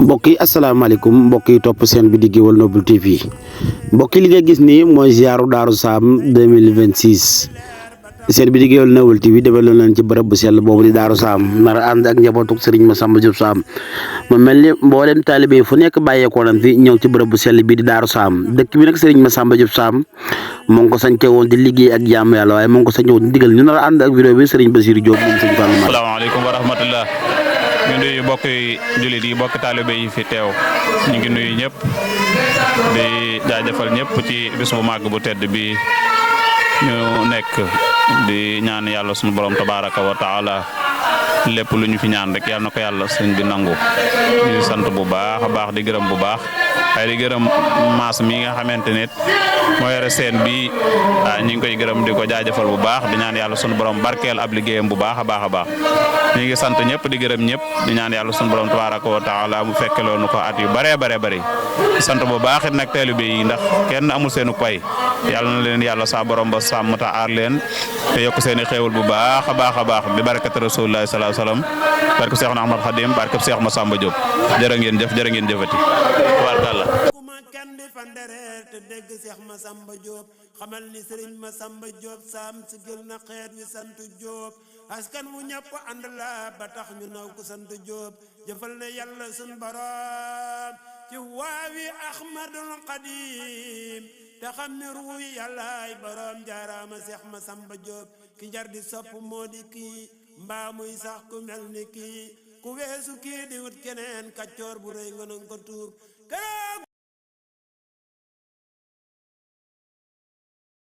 mbokk yi asalaamaaleykum mbokk yi topp seen bi di Gueweul Noble TV mbokk yi li nga gis nii mooy ziaru Daaru Saam 2026 seen bi di Gueweul Noble TV defaloon leen ci bërëb bu sell boobu di Daaru Saam nar a ànd ak njabootu Serigne Massamba Diop Sam mu mel ni mboolem taalibe fu nekk bàyyeekoo nañ fi ñëw ci bërëb bu sell bi di Daaru Saam dëkk bi nag Serigne Massamba Diop Sam moo ngi ko sañce woon di liggéey ak jaamu yàlla waaye moo ngi ko sañce woon di digal ñu nar a ànd ak vidéo bi Serigne Bassirou Diop moom Serigne Fallou Mar. Asalaamaaleykum wa rahmatullah. ñu nuyu mbokk jullit yi mbokk taalibe yi fi teew ñu ngi nuyu ñëpp di jaajëfal ñëpp ci bis bu màgg bu tedd bi ñu nekk di ñaan yàlla sunu borom tabaraka wa taala lépp lu ñu fi ñaan rek yàlla na ko yàlla sëñ bi nangu ñu sant bu baax a baax di gërëm bu baax waaye di gërëm maas mi nga xamante ne moo yore seen bi ñu ngi koy gërëm di ko jaajëfal bu baax di ñaan yàlla sunu borom barkeel ab liggéeyam bu baax a baax a baax ñu ngi sant ñëpp di gërëm ñëpp di ñaan yàlla sunu borom tabaraka wa taala mu fekkeloonu ko at yu bare bëri sant bu baax it nag taalibe yi ndax kenn amul seenu pay yàlla na leen yàlla sa borom ba sàmm ta aar leen te yokk seeni xéewal bu baax a baax bi barakati rasulillahi sallallahu alayhi wasallam barke Seex Ahmad Xadim barke Seex Massamba Diop jërë ngeen jëf jërë ngeen jëfati tubaarkàlla kandi fandereer te dégg Seex Massamba Diop xamal ni Sëriñ Massamba Diop Sam sigil na xeet wi sant Diop askan wu ñëpp ànd la ba tax ñu naw ku sant Diop jëfal na yàlla sun borom ci waawi Ahmadul Xadim te xam ne ruuy yàllaay borom jaaraama Seex Massamba Diop ki jar di sopp moo di kii mbaa muy sax ku mel ni kii ku weesu kii di wut keneen kaccoor bu rëy nga nang ko tuub